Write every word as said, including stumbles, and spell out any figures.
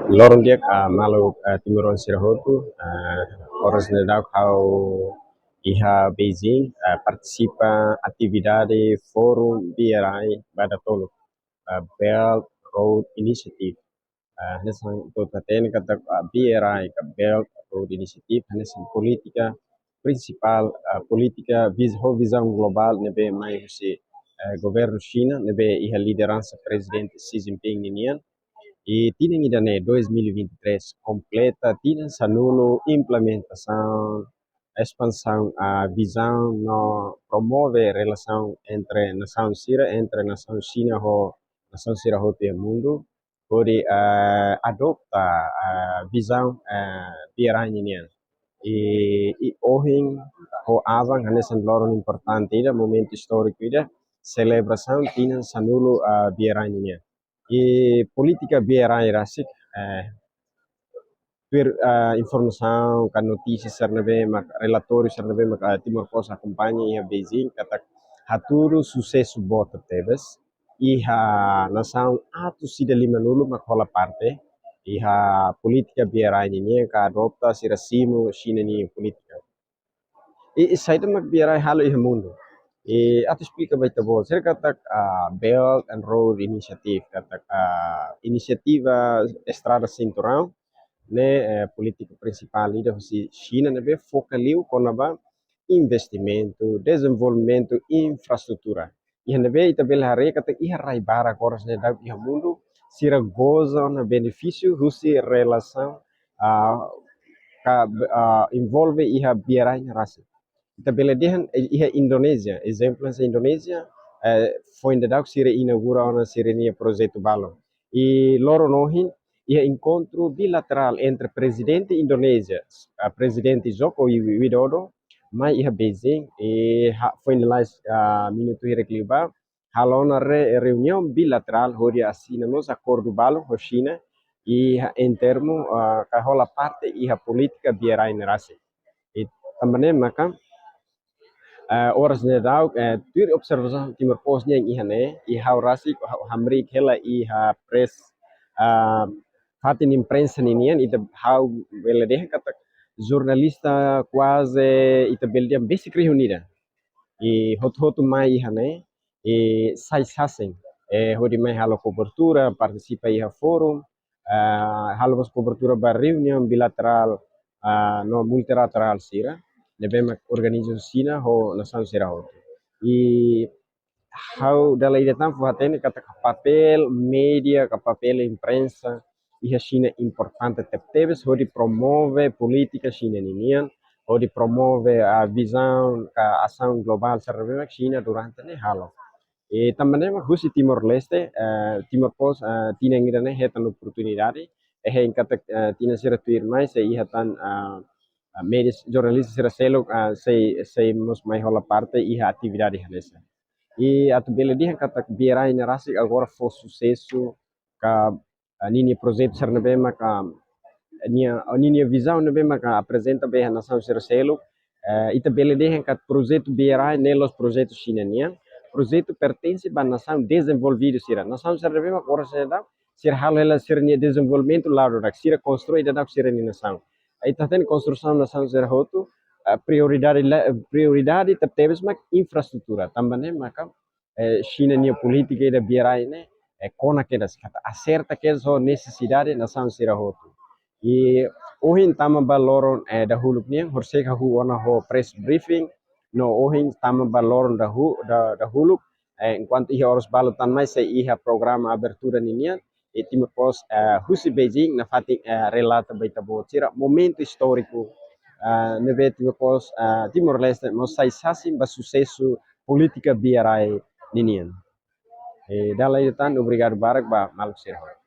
Loron di'ak, ah, maluk, ah, timoroan sira hotu, ah, oras ne'e daudaun ha'u iha Beijing, ah, partisipa atividade Forum B R I ba datoluk, ah, Belt Road Initiative. Ah, hanesan ita hatene katak, ah, B R I ka Belt Road Initiative, hanesan polítika prinsipál, ah, polítika vis-, ho vizaun globál ne'ebé mai husi, eh, governu Xina, ne'ebé iha lideransa Prezidente Xi Jinping ninian. I tinan ida-ne'e, dois mil e vinte e três, kompleta tinan sanulu implementasaun, espansaun, ah, vizaun no promove relasaun entre nasaun sira, entre nasaun Xina ho nasaun sira hotu iha mundu, hodi, eh, adopta, eh, vizaun, eh, B R I ninian. I, i ohin ho aban hanesan loron importante ida, momentu istóriku ida, selebrasaun tinan sanulu, eh, B R I ninian. I polítika B R I rasik, eh, per, ah, informasaun ka notísia sira ne'ebé mak, relatóriu sira ne'ebé mak, ah, Timor Post akompaña iha Beijing, katak hatudu susesu boot tebes. Iha nasaun atus ida limanulu mak hola parte iha polítika B R I ninian, ka adopta sira simu Xina nia polítika. I, i saida mak B R I halo iha mundu? I atu esplika ba ita-boot sira katak, ah, Belt and Road Initiative, katak, ah, inisiativa Estrada Sinturão, ne'e, eh, polítika prinsipál ida husi Xina ne'ebé foka liu kona-ba investimentu, dezenvolvimentu infraestrutura. Iha ne'ebé ita bele haree katak iha rai barak oras ne'e daudaun iha mundu, sira goza ona benefísiu husi relasaun, ah, ka, ah, envolve iha B R I nia rasik. Ita bele dehan, eh, iha Indonézia, ezemplu hanesan Indonézia, eh, foin daudauk sira inaugura ona sira-nia projetu balun. I loron ohin, iha enkontru bilaterál entre Prezidente Indonézia, ah, Prezidente Joko Wi-, Widodo, mai iha Beijing, i ha-, finalize, ah, minutu hirak liubá, halo ona re-, reuniaun bilaterál hodi asina mós akordu balun ho Xina, iha en termu, ah, ka hola parte iha polítika B R I nia rasik. I tanba ne'e maka, eh, oras ne'e daudaun, eh, tuir observasaun Timor Post nian iha ne'e, i ha'u rasik, ha'u hamriik hela iha press, ah, fatin imprensa ninian, ita ha'u bele dehan katak jornalista kuaze ita bele dehan besik rihun ida. I hotu-hotu mai iha ne'e, i sai sasin, eh, hodi mai halo kobertura, partisipa iha forum, ah, halo mós kobertura ba reuniaun bilaterál, ah, no multilaterál sira, ne'ebé mak organiza Xina ho nasaun sira hotu. I ha'u dala ida tan fó-hatene katak papél média, ka papél imprensa iha Xina importante tebetebes, hodi promove polítika Xina ninian, hodi promove, ah, vizaun ka asaun globál sira ne'ebé mak Xina durante ne'e halo. I tanba ne'e mak husi Timor-Leste, eh, Timor Post, eh, tinan ida-ne'e hetan oportunidade, eh, hein katak, eh, tinan sira tuirmai sei iha tan, ah, ah, média, jornalista sira seluk, ah, sei, sei mós mai hola parte iha atividade hanesan. I atu bele dehan katak B R I nia rasik agora fó susesu ka, ah, ninia projetu sira ne'ebé maka, ah, nia, ah, ninia vizaun ne'ebé maka aprezenta ba iha nasaun sira seluk. Eh, ita bele dehan katak projetu B R I ne'e la'ós projetu Xina nian. Projetu pertense ba nasaun dezenvolvidu sira. Nasaun sira ne'ebé maka oras ne'e daudaun, sira halo hela sira-nia dezenvolvimentu la'o daudauk, sira konstrui daudauk sira-nia nasaun. Ita hatene konstrusaun nasaun sira hotu, eh, prioridade la-, prioridade tebetebes mak infraestrutura. Tanba ne'e maka, eh, Xina nia polítika ida B R I ne'e, eh, kona kedas, katak aserta kedas ho nesesidade nasaun sira hotu. I ohin tama ba loron, eh, dahuluk nian, horisehik ha'u ona ho press briefing, no ohin tama ba loron dahu-, da-, dahuluk, eh, enkuantu iha oras balu tan mai sei iha programa abertura ninian, i Timor Post, eh, husi Beijing nafatin, eh, relata ba ita-boot sira momentu istóriku, eh, ne'ebé Timor Post, eh, Timor-Leste mós sai sasin ba susesu polítika B R I ninian. Eh, dala ida tan, obrigadu barak ba maluk sira hotu.